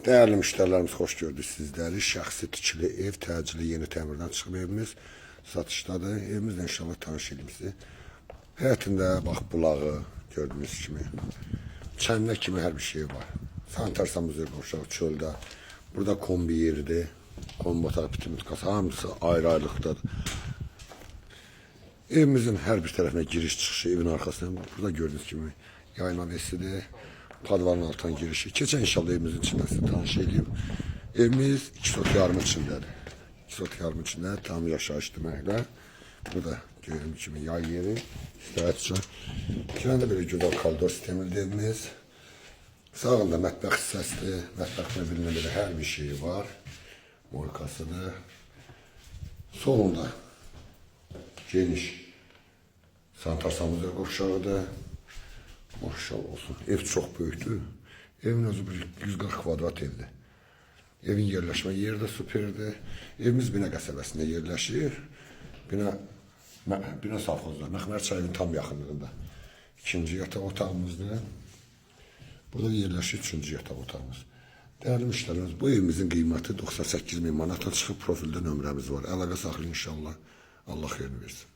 Dəyərli müştərilərimiz, xoş gördük sizləri. Şəxsi tikili ev, təcili yeni təmirdən çıxıb evimiz satışdadır. Evimizlə inşallah tanış edeyim sizi. Həyətində bax bulağı gördüyünüz kimi. Çənnə kimi hər bir şey var. Sanitar samuzel qovşağı çöldə. Burada kombi yeridir. Kombi otağı, bütün mutkası hamısı ayrı-ayrılıqdadır. Evimizin hər bir tərəfinə giriş çıxışı evin arxasına. Burada gördüyünüz kimi yayma vesidir. Padvanın altından girişi. Keçən inşallah evimizin içindən sizi tanış eləyim. Evimiz 2 sot yarım içindədir. 2 sot yarım içində tam yaşayış deməklə. Burada gördüyünüz kimi yay yeri, istirahət üçün. Girəndə belə gözəl koridor sistemlidir evimiz. Sağında mətbəx hissəsidir. Mətbəx mebelində belə hər bir şeyi var. Moykasıdır. Solunda geniş sanitar samuzel qovşağıdır. Maşallah olsun. Ev çox böyükdür. Evin özü bir 140 kvadrat evdir. Evin yerləşmə yeri də superdir. Evimiz Binə qəsəbəsində yerləşir. Bina Bina safxozda, Məxmər çayının tam yaxınlığında. İkinci yataq otağımızdır. Burada yerləşir üçüncü yataq otağımız. Dəyərli müştərimiz, bu evimizin qiyməti 98 min manata çıxıb, profildə nömrəmiz var. Əlaqə saxlayın inşallah. Allah xeyrini versin.